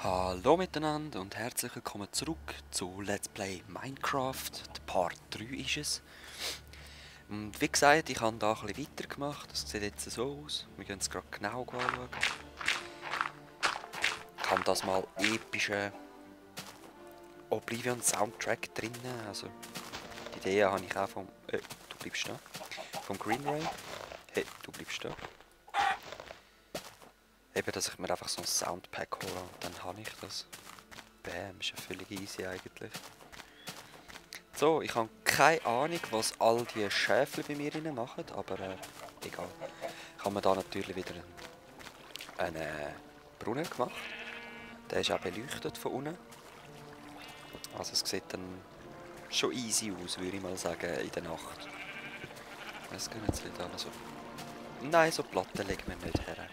Hallo miteinander und herzlich willkommen zurück zu Let's Play Minecraft. Der Part 3 ist es. Und wie gesagt, ich habe da ein bisschen weitergemacht. Das sieht jetzt so aus. Wir gehen es gerade genau anschauen. Ich habe das mal epischen Oblivion Soundtrack drin. Also die Idee habe ich auch vom... du bleibst da. Vom Green Ray. Hey, du bleibst da. Eben, dass ich mir einfach so ein Soundpack hole und dann habe ich das. Bam, ist ja völlig easy eigentlich. So, ich habe keine Ahnung, was all die Schäfchen bei mir rein machen, aber egal. Ich habe mir da natürlich wieder einen Brunnen gemacht. Der ist auch beleuchtet von unten. Also es sieht dann schon easy aus, würde ich mal sagen, in der Nacht. Es gehen jetzt nicht alle so... Nein, so Platten legen wir nicht her.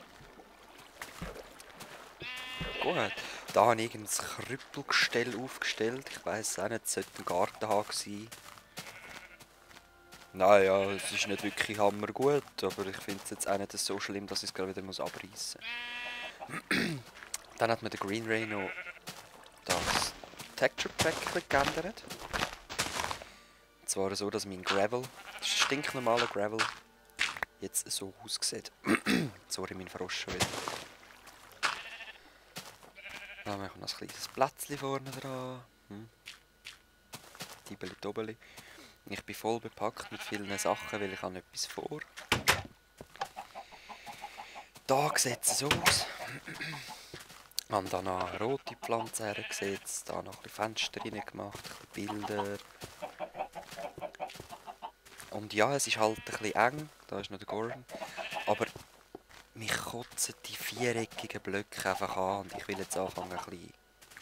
Gut. Da habe ich ein Krüppelgestell aufgestellt. Ich weiss auch nicht, es sollte ein Gartenhag sein. Naja, es ist nicht wirklich hammergut, aber ich finde es jetzt auch nicht so schlimm, dass ich es gerade wieder abreißen muss. Dann hat mir der Green Ray noch das Texture Pack geändert. Und zwar so, dass mein Gravel, das ist stinknormaler Gravel, jetzt so aussieht. Sorry, mein Frosch schon wieder. Dann machen wir noch ein kleines Plätzchen vorne dran. Tibeli Tobeli. Ich bin voll bepackt mit vielen Sachen, weil ich habe etwas vor. Da sieht es so aus. Ich habe da noch eine rote Pflanze hergesetzt, da noch ein bisschen Fenster rein gemacht, ein bisschen Bilder. Und ja, es ist halt ein bisschen eng, da ist noch der Gordon. Aber mich kotzen die viereckigen Blöcke einfach an und ich will jetzt anfangen, ein bisschen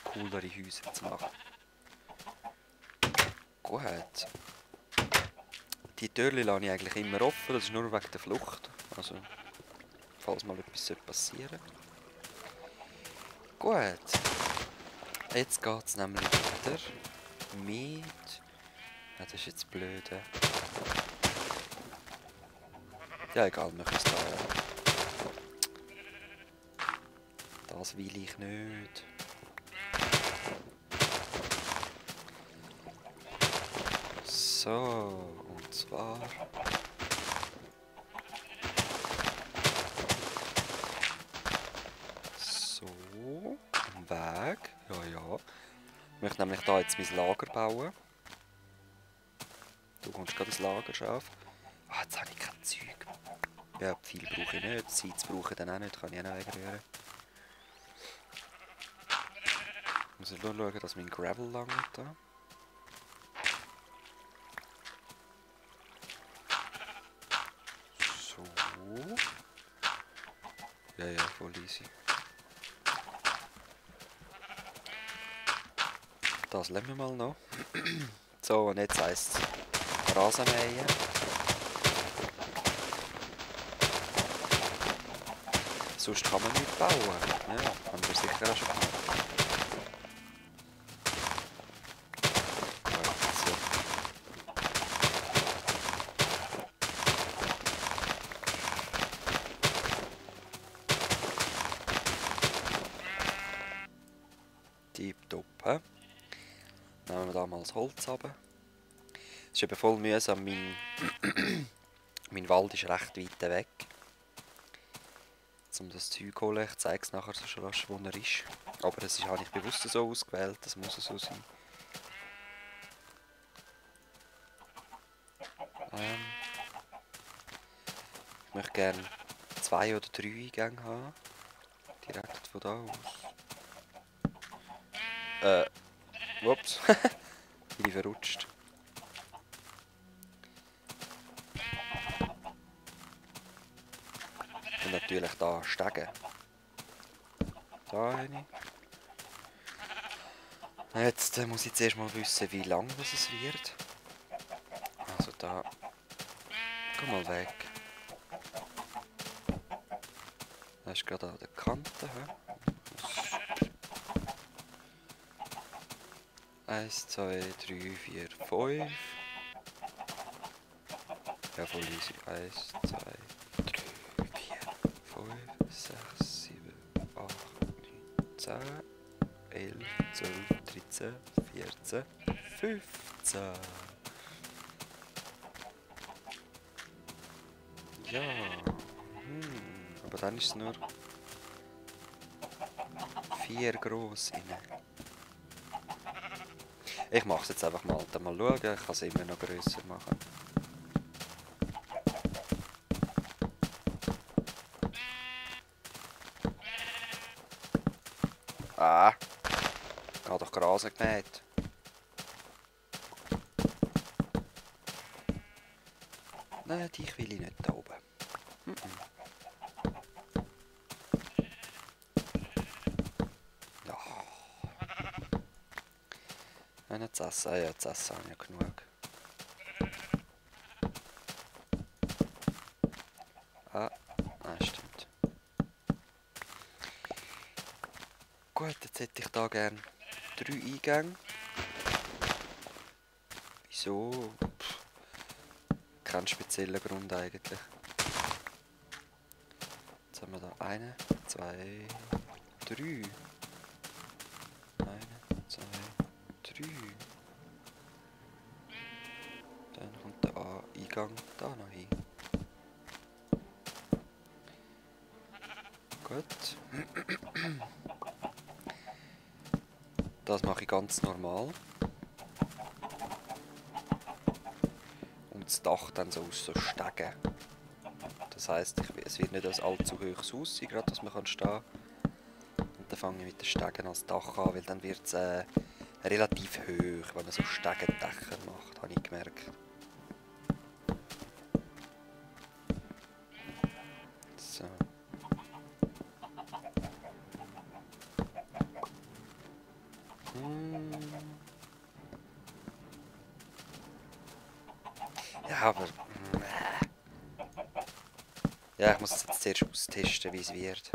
coolere Häuser zu machen. Gut. Die Türen lasse ich eigentlich immer offen, das ist nur wegen der Flucht. Also, falls mal etwas passieren sollte. Gut. Jetzt geht es nämlich weiter mit... Ja, das ist jetzt blöd. Ja, egal, wir können es da. Das will ich nicht. So, und zwar... So, am Weg. Ja, ja. Ich möchte nämlich da jetzt mein Lager bauen. Du kommst gerade das Lager scharf. Ah, jetzt habe ich kein Zeug. Ja, viel brauche ich nicht. Seeds brauche ich dann auch nicht. Kann ich auch noch wegrühren. Ich muss nur schauen, dass mein Gravel langt da. So. Ja, ja, voll easy. Das lassen wir mal noch. So, und jetzt heisst es Rasenmähen. Sonst kann man nicht bauen. Ja, haben wir sicher auch schon gemacht. So. Tipptopp, hä? Nehmen wir da mal das Holz runter. Es ist eben voll mühsam, mein Wald ist recht weit weg. Um das Zeug zu holen, ich zeige es nachher so rasch, wo er ist. Aber es habe ich bewusst so ausgewählt, das muss so sein. Ich möchte gerne 2 oder 3 Eingänge haben. Direkt von da aus. Ups. Bin ich verrutscht. Und natürlich da Stege. Da eine. Jetzt muss ich zuerst mal wissen, wie lang das es wird. Also da. Geh mal weg. Das ist gerade an der Kante. 1, 2, 3, 4, 5. Ja, voll easy. 1, 2, 3, 4, 5, 6, 7, 8, 9, 10. 11, 12, 13, 14, 15. Ja. Aber dann ist es nur 4 gross rein. Ich mache es jetzt einfach mal. Dann mal schauen. Ich kann es immer noch grösser machen. Ah! Ich habe doch Gras gemäht. Nein, dich will ich nicht da oben. Ja. Wenn nicht zu essen. Ja, zu essen habe ich ja genug. Stimmt. Gut, jetzt hätte ich da gerne 3 Eingänge. Wieso? Kein spezieller Grund eigentlich. Jetzt haben wir da 1, 2, 3. 1, 2, 3. Dann kommt der Eingang da noch hin. Gut. Das mache ich ganz normal. Und das Dach dann so aus so Stegen. Das heisst, es wird nicht als allzu hohes Haus sein, gerade dass man stehen kann. Und dann fange ich mit den Stegen als Dach an, weil dann wird es relativ hoch, wenn man so Stegendächer macht, habe ich gemerkt. So. Ja, aber... Ja, ich muss es jetzt zuerst austesten, wie es wird.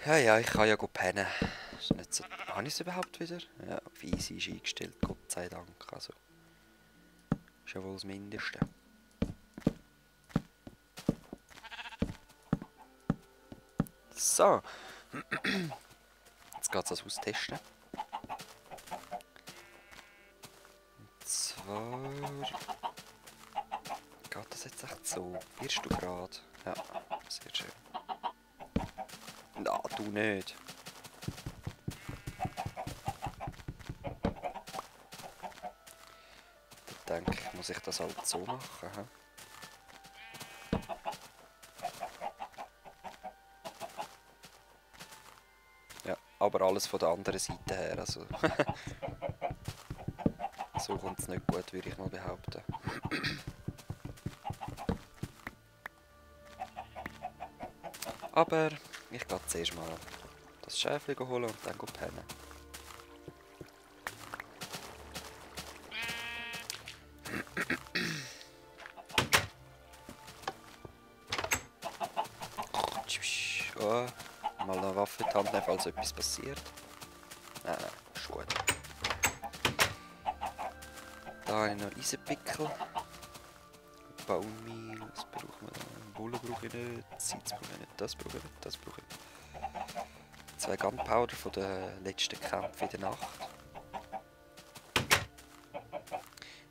Ja, ich kann ja pennen. Ist nicht so... Habe ich es überhaupt wieder? Ja, auf easy ist eingestellt, Gott sei Dank. Also, ist ja wohl das Mindeste. So. Jetzt geht es als austesten. Und zwar... Geht das jetzt echt so? Wirst du gerade? Ja, sehr schön. Na, du nicht. Dann denke ich, muss ich das halt so machen. He? Ja, aber alles von der anderen Seite her. Also so kommt es nicht gut, würde ich mal behaupten. Aber ich gehe zuerst mal das Schäfchen holen und dann pennen. Oh, mal eine Waffe in die Hand nehmen, falls etwas passiert. Nein, ist gut. Da habe ich noch Eisenpickel. Baummehl, was brauchen wir da? Wolle brauche ich nicht, Salz brauche ich nicht, das brauche ich nicht, das brauche ich nicht. 2 Gunpowder von den letzten Kämpfen in der Nacht.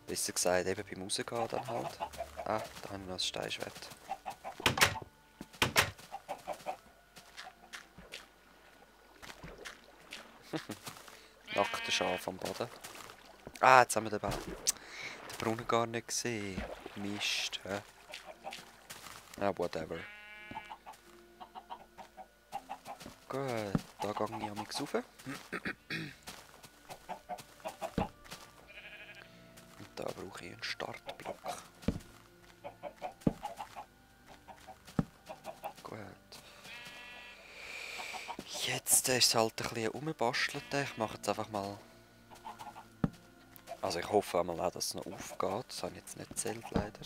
Besser gesagt, eben beim Rausgehen dann halt. Ah, da habe ich noch ein Steinschwert. Nackter Schaf am Boden. Ah, jetzt haben wir den Brunnen gar nicht gesehen. Mist, hä? Ah, whatever. Gut, da gehe ich amix rauf. Und da brauche ich einen Startblock. Gut. Jetzt ist es halt ein bisschen rumbastelt. Ich mache jetzt einfach mal... Also ich hoffe einmal auch, dass es noch aufgeht. Das habe ich jetzt nicht gezählt, leider.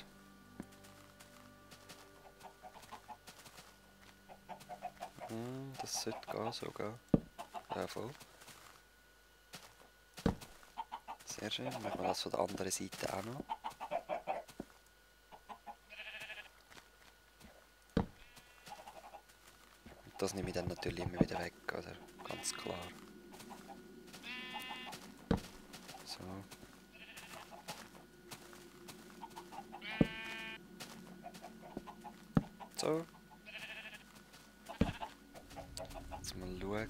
Das sollte gehen, so gehen. Ja, voll. Sehr schön. Machen wir das von der anderen Seite auch noch. Und das nehme ich dann natürlich immer wieder weg, oder? Ganz klar. So. So. Jetzt mal schauen.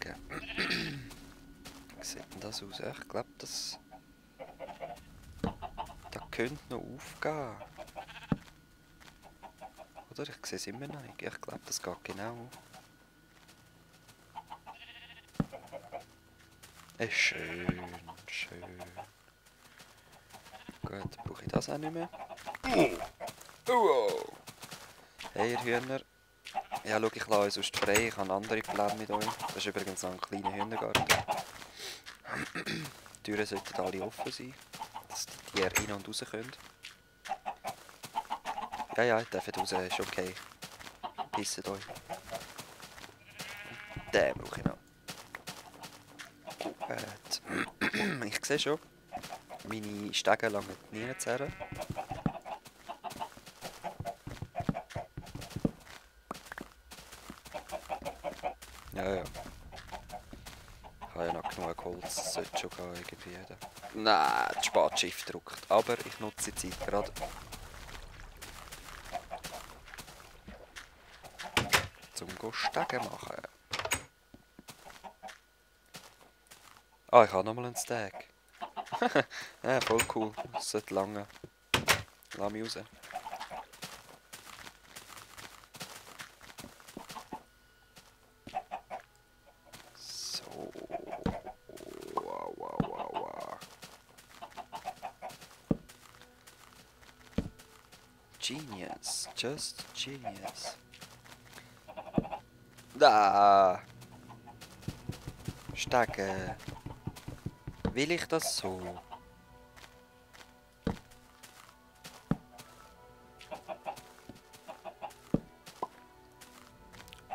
Wie sieht denn das aus? Ich glaube, das... Da könnte noch aufgehen. Oder? Ich sehe es immer noch nicht. Ich glaube, das geht genau auf. Schön, schön. Gut, dann brauche ich das auch nicht mehr. Oh. Hey, ihr Hühner. Ja, schau, ich lasse euch sonst frei. Ich habe andere Pläne mit euch. Das ist übrigens noch ein kleiner Hühnergarten. Die Türen sollten alle offen sein, dass die Tiere rein und raus können. Ja, ja, ihr dürft raus, ist okay. Pisset euch. Den brauche ich noch. Gut. Ich sehe schon, meine Stege langen nie zu her. Ja, ja. Ich habe ja noch genug Holz, das sollte schon gehen irgendwie. Nein, das Spatschiff drückt. Aber ich nutze die Zeit gerade. Zum Stegen machen. Ah, ich habe nochmal einen Steg. Ja, voll cool. Das sollte lange. Lass mich raus. So. Wow, wow, wow, wow. Genius. Just genius. Da. Stegen. Will ich das so?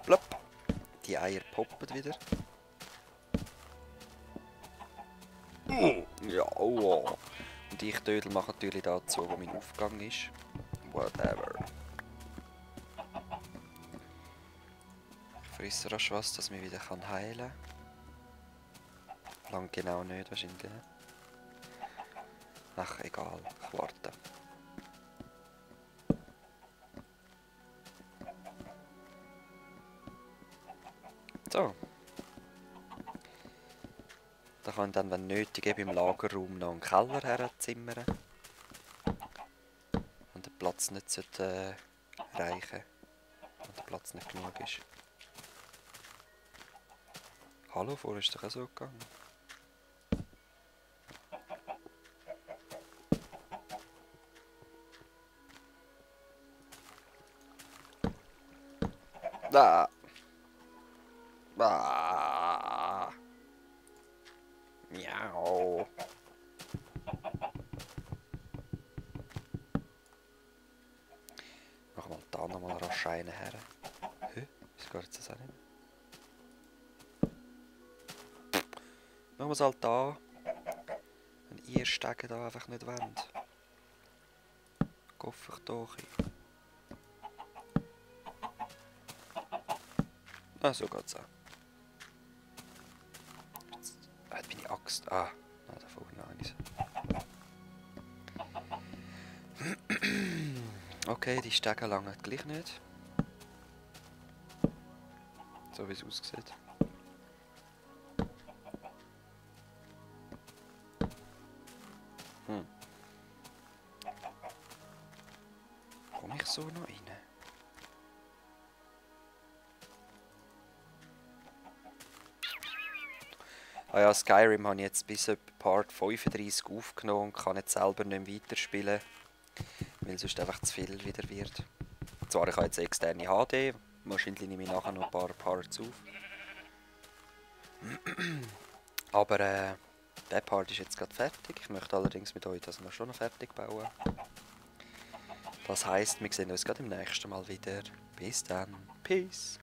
Plopp. Die Eier poppen wieder. Ja, oh. Und ich Dödel mache natürlich dazu, wo mein Aufgang ist. Whatever. Ich frisse rasch was, dass mich wieder heilen kann. Lang genau nicht wahrscheinlich. Ach, egal. Ich warte. So. Da kann ich dann, wenn nötig, im Lagerraum noch einen Keller herzimmern. Und der Platz nicht sollte, reichen. Und der Platz nicht genug ist. Hallo, vorher ist doch auch so gegangen. Da. Ah. Miau. Machen wir da nochmal rasch einen her. Hä? Wieso geht das auch nicht mehr? Machen wir es halt da. Wenn ihr Stegen da einfach nicht wollt. Hoffe ich doch. Ah, so geht's auch. Jetzt hat meine Axt. Ah, da vorne noch eins. Okay, die Stege langen gleich nicht. So wie es aussieht. Komme ich so noch rein? Ah ja, Skyrim habe ich jetzt bis etwa Part 35 aufgenommen und kann jetzt selber nicht mehr weiterspielen, weil sonst einfach zu viel wieder wird. Zwar, ich habe jetzt externe HD, wahrscheinlich nehme ich nachher noch ein paar Parts auf. Aber der Part ist jetzt gerade fertig. Ich möchte allerdings mit euch das noch schon noch fertig bauen. Das heisst, wir sehen uns gerade im nächsten Mal wieder. Bis dann. Peace.